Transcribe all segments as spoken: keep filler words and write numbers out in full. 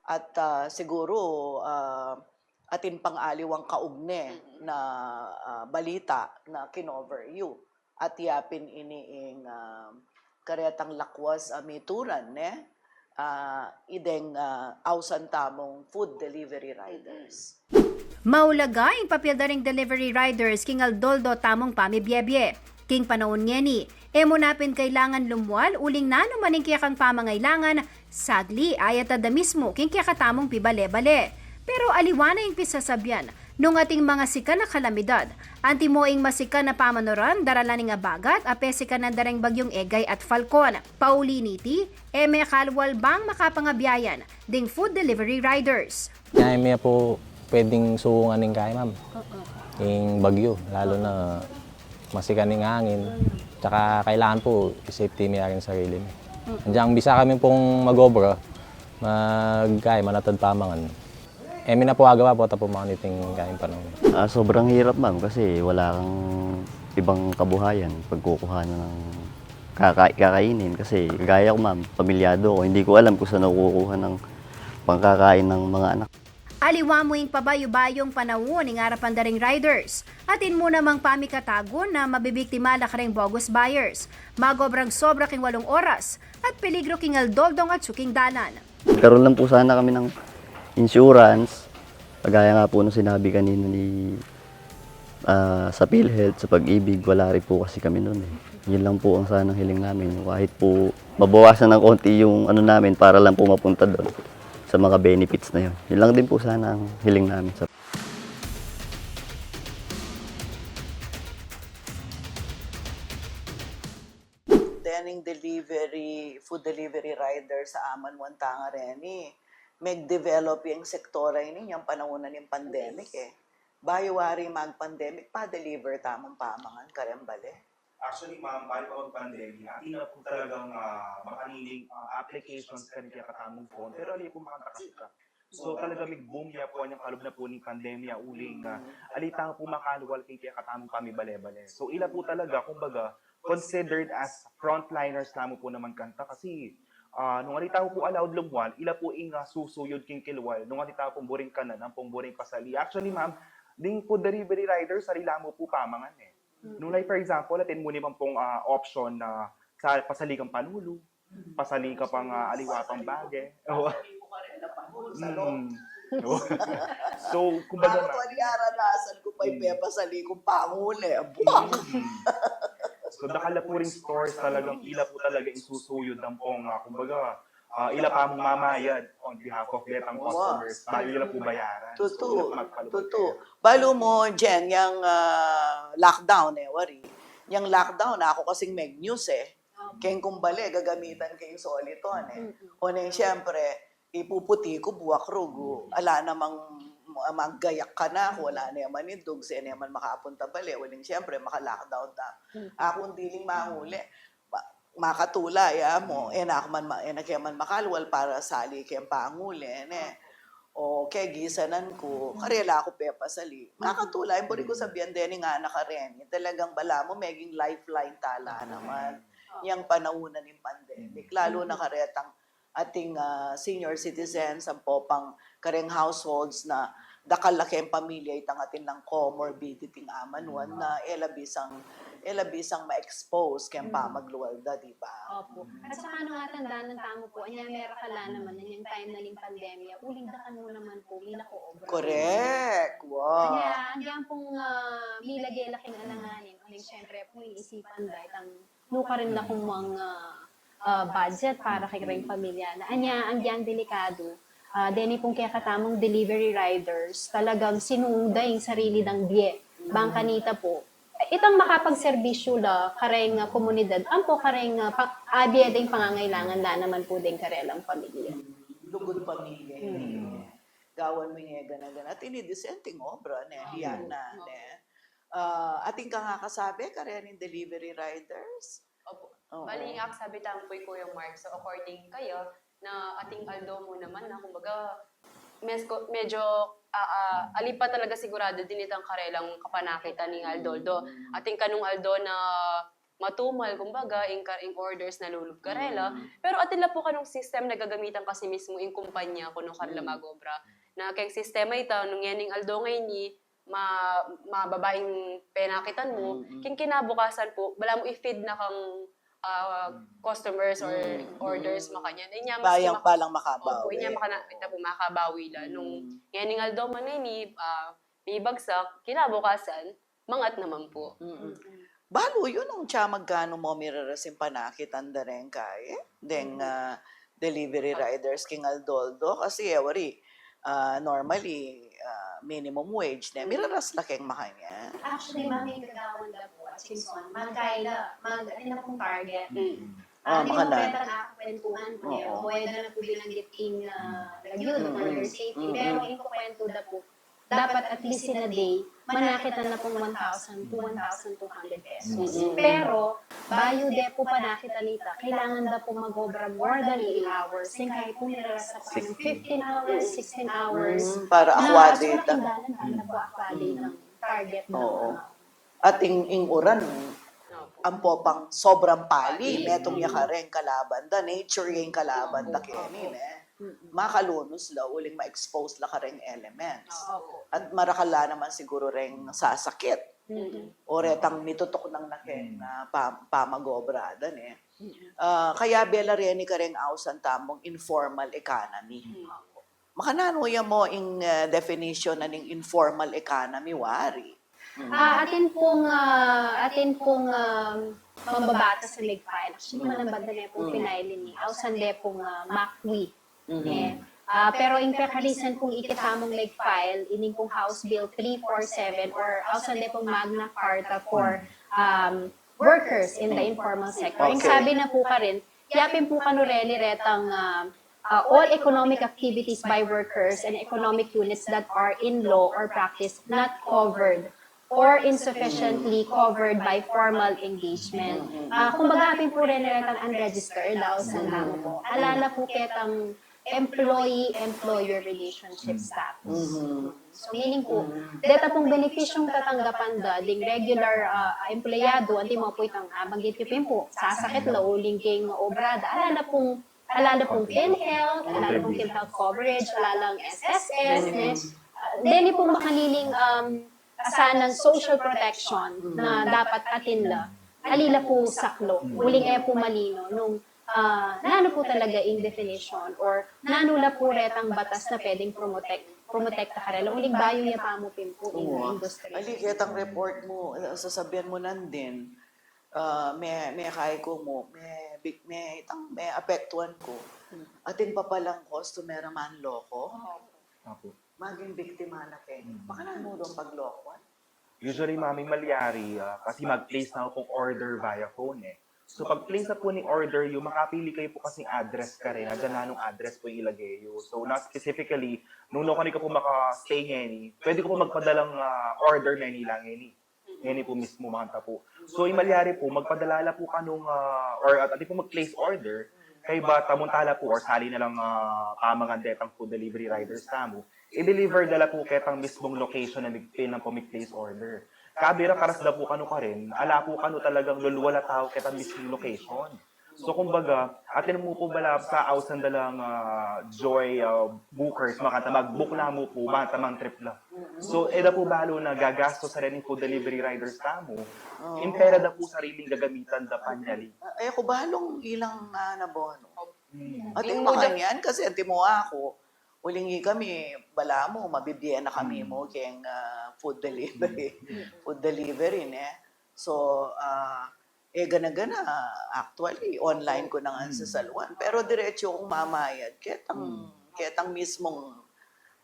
At, ah, siguru, ah, atin pang aliwang kaugne na, ah, balita na kinover yu. At yapin ini ing, ah, karetang lakwas a mituran, ne? Ah, ideng, ah, ausan tamung food delivery riders. Maulaga ing papil da ring delivery riders king aldoldo tamung pamibiebie. King panaun ngeni, e mu na pin kailangan lumwal uling nanu man ing kekang pamangailangan, sagli, ayat da mismu king kekatamung pibale-bale. Pero aliwa na ing pisasabian, nung ating mangasikan a kalamidad, antimo ing masikan a pamanuran, daralan ning abagat a pesikanan da ring bagyung Egay at Falcon. Pauli niti, e me kalwal bang makapangabiayan ding food delivery riders. Kaya mi pu pwedeng suungan ning kaya, ma'am. Ing bagyo, lalo na masikan ing angin. Tsaka kailangan pu i-safety mi rin sarili mi. Andiyan bisa kami pung mag-obra, mag-, kaya manatad pamangan. E mi na pu agawa pu, tapu man iting kaya panahon. Ah, sobrang hirap, ma'am, kasi wala kang ibang kabuhayan pagkukuha na ng kaka-, kakainin. Kasi gaya ko, ma'am, pamilyado ko, hindi ko alam kung saan ako kukuha ng pangkakain ng mga anak. Aliwa mu ing pabayu-bayung panaun ing arapan da ring riders. Atin mu namang pamikatagun na mabibiktima la kareng bogus buyers. Magobrang sobra king walung oras at peligro king aldoldong atsu king dalan. Nagkaroon lang po sana kami ng insurance. Kagaya nga po nung sinabi kanina ni, ah, sa PhilHealth, sa Pag-ibig, wala rin po kasi kami nun eh. Yun lang po ang sanang hiling namin. Kahit po mabawasan ng konti yung ano namin para lang po mapunta doon sa mga benefits na yun. Yun lang din po sana ang hiling namin sa Dening delivery, food delivery rider sa aman wan tanga reni, meg-develop yang sektor a ini, yang panaun na ning pandemic eh. Bayu wari mag-pandemic, pa-deliver tamung pamangan kareng bale. Actually, ma'am, bayu pa mag-pandemic, atin na pu talagang, ah, makanining, ah, applications kareng kekatamung phone. Pero ali pu makanta kasi ka. So, talaga mig-boom ya pu anyang kalub na pu ning pandemya uling, ah, ali tamu pu makalwal king kekatamung pamibale-bale. So, ila pu talaga, kumbaga, considered as frontliners la mu pu naman kanta kasi, ah, nung ali tamu pu allowed lumwal, ila pu ing, ah, susuyud king kilwal, nung ali tamu pung buring kanan, ampong buring pasali. Actually, ma'am, ding food delivery riders, ali la mu pu pamangan eh. Nung like, for example, atin mu naman pung, ah, option na sa pasali kang panulu, pasali ka pang, ah, aliwa pang bage. Oo. Pasali ko ka rin na panulu sa loob. Mm. Oo. So, kumbaga, ma'am, ako, naranasan ko pa yung pepasali kong panguli. Buwak! Mm. So, dakal na pu ring stores talagang ila pu talaga ing susuyud ampong, ah, kumbaga, ah, ila pa mung mamayad on behalf of detang customers. Bayu ila pu bayaran. So, tutu. Ila pu magpalubag. Tutu. Balu mu, Jen, yang, ah, lockdown eh, wari. Yang lockdown, aku kasing meg-news eh. Keng kumbale, gagamitan ke ing soliton eh. O neng, siyempre, ipuputi ku, buwak rugu. Ala namang maggayak kanaku, ala naman idug, sene man makapunta bale, uling siyempre, maka-lockdown ta. Aku diling manguli. Ma-, makatula ya mu, e na ku man ma-, e na ke man makalwal para sali keng panguli, ne? O, kegisanan ku, karela ku pepasali. Makatula, yung buri ku sabian dening anak a reni, talagang balamu meging lifeline tala naman yang panaun na ning pandemic. Lalu na karetang ating, ah, senior citizens, ampo pang kareng households na dakal la keng pamilya itang atin lang comorbidity ing aman wan na e la bisang, e la bisang ma-expose keng pamaglual da, di ba? Opo. At saka nung atandanan tamu pu, anya mera ka la naman, anyang time na ning pandemya, uling dakal mu naman pu, mila ko obra. Correct. Wow. Anya, anya pung, ah, milage la king alanganin, uling siyempre pu, iniisipan da, itang nukarin la kung mang, ah, ah, budget para keng pamilya na. Anya, agyang delikadu, ah, deni pung kekatamung delivery riders, talagang sinuda ing sarili dang bie. Bang kanita pu, itang makapagserbisyu la kareng, ah, komunidad, ampo kareng, ah, pa-, abie deng pangangailangan la naman pu deng karelang pamilya. Lugud pamilya. Gawan mu ing gana-gana. At ini disenteng obra, ne? Yan na, ne? Ah, atin kang akasabi karening delivery riders? Opo. Oo. Bali, ing akasabi tamu pu i Kuya Mark, so according kaya, na ating aldo mu naman na, kumbaga, mes-, medyo, ah, ah, ali pa talaga sigurado din itang karelang kapanakitan ning aldo-aldo. Atin kanung aldo na matumal, kumbaga, ing ka-, ing orders na lulub karela. Mm. Pero atin la pu kanung system na gagamitan kasi mismu ing kumpanya kuno karela mag-obra. Na keng sistema ita, nung ngening aldo ngeni, ma-, mababa ing penakitan mu, mm, keng kinabukasan pu, balamu i-feed na kang, ah, customers or orders makanyan. Inya maski balang, ma-, balang makabawi. Opo, inya makana-, ita pu makabawi la. Nung ngening aldo man ngeni, ah, mibagsak, kinabukasan, mangat naman pu. Mm-mm. Balu yu nung atsa magkanu mu miraras ing panakitan da reng kaye, deng, ah, delivery riders king aldo-aldo, kasi e wari, ah, normally, ah, minimum wage ne, miraras la keng makanyan. Actually, ma'am, ing gagawan da pu, at Simpson, magkaila, mag-, ano na pung target. Mm. Ah, ah, di mo makana. Pwede na kwentuhan, eh. Oo. Pwede na pu binanggit king, ah, lagyu, mm, for your safety. Mm. Pero ing kukwento da pu, dapat at least in a day, manakitan na pung one thousand to one thousand two hundred pesos. Mm. Pero, bayu de pu panakitan ita, kailangan da pu mag-obra more than eight hours. Singkayan pu miraras na pu fifteen hours, sixteen hours. Mm, para akwade ita. Dalan, dalan na pu akwade ing target na. Oo. At ing, ing uran, ampo pang sobrang pali, metung ya kareng kalaban da, nature ya ing kalaban da keni, ne? Makalunus la, uling ma-expose la kareng elements. Opo. At marakal la naman siguru reng sasakit. Mm-mm. O retang mitutuknang na keng, ah, pa-, pamag-obra da, ne? Mm-mm. Ah, kayabe la reni kareng ausan tamung informal economy. Mm. Makananu ya mu ing, ah, definition na ning informal economy, wari? Mm. Ah, atin pung, ah, atin pung, um, mambabatas a mig-file. Actually, mm, manamban da ne pung, mm, pinail ini. Ausan de pung, ah, MACWI. Mm-hmm. Eh, ah, pero ing peka-recent pung ikit tamung mig-file, ining pung House Bill three four seven or ausan de pung Magna Carta for, mm, um, workers in the informal sector. Ing, okay, sabi na pu karin, yapin pu kanu reni retang, ah, ah, all economic activities by workers and economic units that are in law or practice not covered or insufficiently covered by formal engagement. Ah, kumbaga, apin pu reni retang unregistered, ausan la mu pu. Ala la pu ketang employee-employer relationship status. Mm-hmm. So, meaning pu, deta pung benepisyung tatanggapan da ding regular, ah, empleyado, antimo pu itang, ah, banggit yu pin pu, sasakit la uling king obra da, ala la pung, ala la pung PhilHealth, ala la pung PhilHealth coverage, ala lang S S S, ne? Ah, deni pung makanining, um, asanang social protection na dapat atin la, ali la pu saklo, uling e pu malino nung, ah, nanu pu talaga ing definition or nanu la pu retang batas na pwedeng promotek-, promotekta karela, uling bayu ya pa mu pin pu ing industriya. Ali, ketang report mu, ah, sasabian mu nandin, ah, me-, mekay ku mu, me-, bik-, me-, itang, meapektuan ku. Atin pa palang customer a manloko. Opo. Maging biktima na keni. Mm. Makananu dong paglokoan? Usually, ma'am, ing malyari, ah, kasi mag-place na pung order via phone, eh. So, pag-place na pu ning order yu, makapili kayu pu kasing address karin, agyang nanung address pu ing ilage yu. So, na specifically, nung nukarin ka pu maka-stay ngeni, pwede ka pu magpadalang, ah, order ngeni lang ngeni. Ngeni pu mismu, makanta pu. So, ing malyari pu, magpadala la pu kanung, ah, or at, at pu mag-place order, kaybat, ah, munta la pu, or sali na lang, ah, pamangan detang food delivery riders tamu. I-deliver da la pu ketang mismung location na mig-pin nang pamig-place order. Kabira karas da pu kanu karin, ala pu kanu talagang lulwal a tau ketang mismung location. So, kumbaga, atin mu pu bala sa ausan da lang, ah, Joy, ah, bookers, makanta mag-book la mu pu, makanta mang trip la. So, e da pu balu na gagastos sa rening food delivery riders tamu. Oo. Ing pera da pu sariling gagamitan da panyali. Ah, e ku balung ilang, ah, nabono. Mm. Atin makanyan kasi antimo aku, uling ikami, balamu, mabibie na kami mu keng, ah, food delivery. Food delivery, ne? So, ah, e gana-gana, actually, online ku na ngan sasaluan. Pero diretsu kung mamayad, ketang, ketang mismung,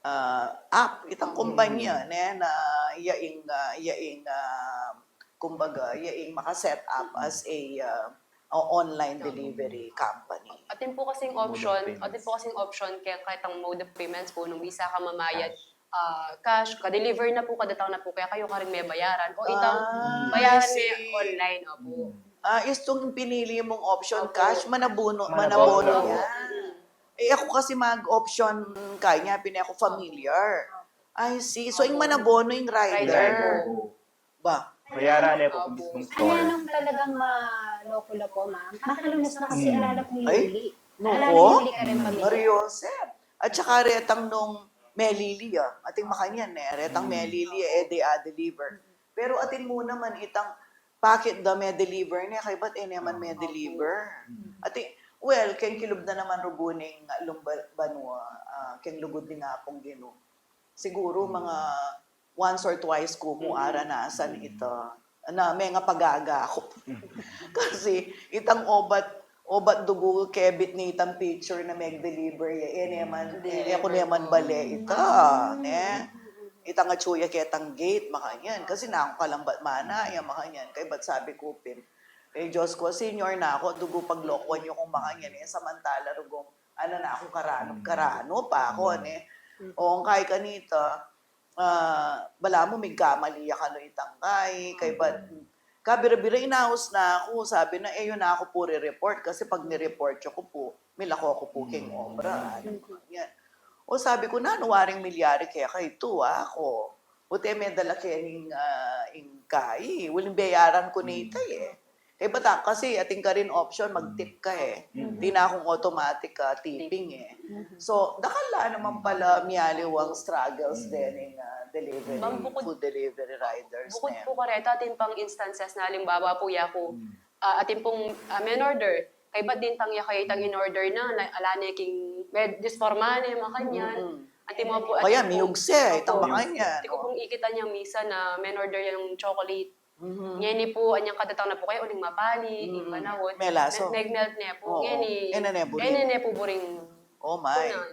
ah, app, itang kumpanya, ne, na yaing, ah, yaing, ah, kumbaga, yaing maka-set up as a, ah, o-, online delivery company. Atin pu kasing option, atin pu kasing option kaya ketang mode of payments pu, nung bisa ka mamayad, ah, cash, ka-deliver na pu, kada tau na pu kekayu karing mebayaran. O itang bayaran me online, opo. Ah, istung pinili mung option, cash, manabono, manabono ya. E, aku kasi mag-option kanya, pin e ku familiar. I see. So, ing manabono ing rider. Ba? Bayaran ne pu king mismung store. Anya nung talagang maloko la pu, ma'am? Makalunas na kasi, mm, ala la pung yuli. Ala la pung yuli karing pamilya. Maria Joseph. At saka retang nung melili, ah. Ating makanyan, eh. Retang melili, eh, de a-deliver. Pero atin mu naman itang packet da me-deliver ne, kaybat e ne man me-deliver. Ating, well, keng kilub na naman rugu ning lumban banua, ah, keng lugud ning Apung Ginu. Siguru mga once or twice ku mu aranasan ita. Na, menga pagaga ku. Kasi itang obat, obat dugu kebit ne itang pitcher na meg-deliver ya. E ne man, e, e ku ne man bale ita, ne? Itang atsu ya ketang gate, makanyan. Kasi naku kalambat mana ya, makanyan. Kaybat sabi ku pin, e, Diyos ku, senior na ku, dugu paglokuan yu kung makanyan, e, samantala rugong, anu na ku, karanup, karanup pa ku, ne? O, ngkay kanita, ah, balamu migkamali ya kanu itang kai, kaybat, kabira-bira inaus na ku, sabi na, e yu na ku pu re-report, kasi pag ni-report yu ku pu, milako ku pu king obra, anu, makanyan. O, sabi ku, nanu waring milyari keka itu, aku? Bute medala ke ning, ah, ing kai, uling bayaran ku ne ita, e. Kaybat aku kasi, atin karin option, mag-tip ka, e. Atin na kung automatic, ah, tipping, e. So, dakal la naman pala mialiwang struggles dening, ah, delivery, food delivery riders. Bukod pu kareta, atin pang instances na, alimbawa pu, yaku, ah, atin pung, ah, men-order. Kaybat din pang ya kaya itang in-order na, na, ala ne king, med-, disforma ne, makanyan. Atin mu pu, kaya atin pung, miyugse itang makanyan. Atin ku pung ikit anyang misan na men-order yang chocolate. Ngeni pu, anyang kadatang na pu kaya uling mapali, ing panahun. Melaso. Me-, meg-melt ne pu. Ngeni, e ne ne buring. E ne ne pu buring. Oh my. Kunan.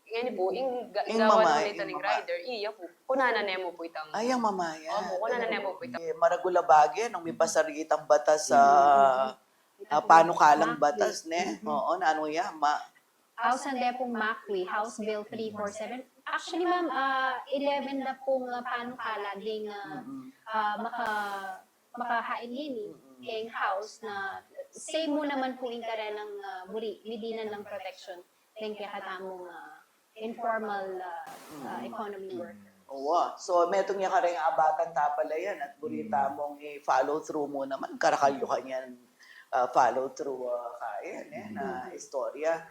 Ngeni pu, ing ga-, ing gawa mama, na ning rider, iya pu. Kunan na ne mu pu itang. Ay, ang mamaya. Opo, kunan na ne mu pu itang. E, maragul a bage nung mipasar itang batas, ah, ah, panukalang batas, ne? Oo, nanu ya, ma- Ausan de pung MACRI, House Bill three four seven. Actually, ma'am, ah, eleven na pung, ah, panukala ding, ah, ah, maka-, makahain ngeni keng House na same mu naman pu ing karenang, ah, buri, medinan lang protection deng kekatamung, ah, informal, ah, ah, economy workers. Owa. So, metung ya kareng abatan ta pala yan at buri tamung i-follow through mu naman. Karakal yu kanyan, ah, follow through, ah, kayan, e, na istorya.